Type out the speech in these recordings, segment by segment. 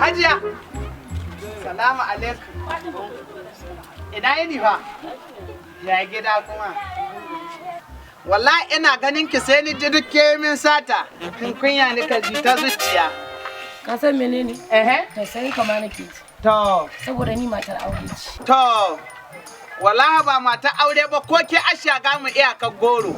Hajiya. Salamu alaikum. Ina yini fa? Ya gida kuma? Wallahi ina ganin ki sai ni ji duk ke min sata. Kin kunya ni ka ji ta zuciya. Ka san menene? Ehe. Tausayin ka ma nake ji. To. Saboda ni matar aure ce. To. Wallahi ba mata aure ba, ko ke ashaga mu iyakar goro.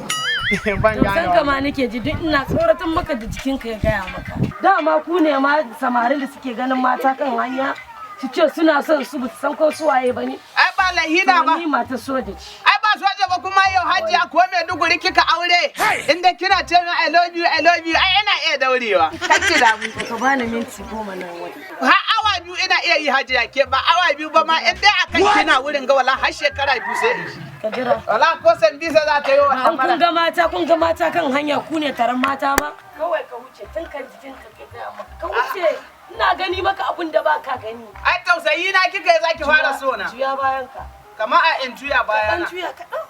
Ban Tausayin ka ma nake ji, duk ina tsoratar maka da jikinka ya gaya maka. Dama ku ne ma samarin da suke ganin mata kan hanya su ce suna son su, ba su san ko su waye ba ne. Ai ba lahina ba. Ni matar soja ce. Ai ba soja ba kuma yau Hajiya, ko Maiduguri kika aure. Inda kina ce min "I love you, I love you", ai ina iya daurewa. Kacce da mu. Ka bani minti 10 nan wani. Har awa 2 ina iya yi, Hajiya, ke ba awa 2 ba ma, in dai akan kina wurin ga, wala har shekara 2 sai in shi. Ka jira. Wala ko san bisa za ta yi wa An kun ga mata, kun ga mata kan hanya, ku ne taron mata ba? Kawai ka wuce tun kan jikinka ka gaya maka. Ka wuce, ina gani maka abun da ba ka gani. Ai tausayi na kika yi zaki fara so na. Juya bayan ka. Kamar a in juya Dan bayana. juya kaɗan.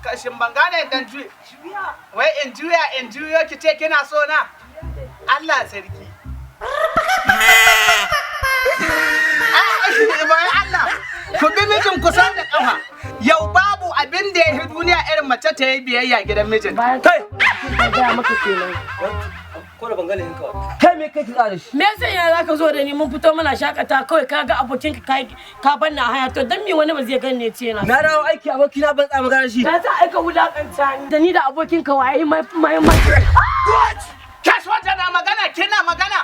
Kashin ban gane dan juya. Juya. Wai in juya, in juyo ki ce kina so na. Allah sarki. Ai, bayan Allah, ku bi mijin ku san da kafa. Yau babu abin da ya yi duniya irin mace ta yi biyayya gidan mijin. Bayan Kai! ka gaya maka kenan. Ko da ban gane ka. Kai, me kai ki tsare shi? Me yasa ya zaka zo da ni, mun fito muna shakata, kawai ka ga abokinka ka ka banna a haya, to dan me wani ba zai gane ce na? Na dawo aiki, abokina ban tsaya magana shi. Na za aika wulakanta ni da ni da abokinka, waye mai mai mai? Ke, soja na magana kina magana.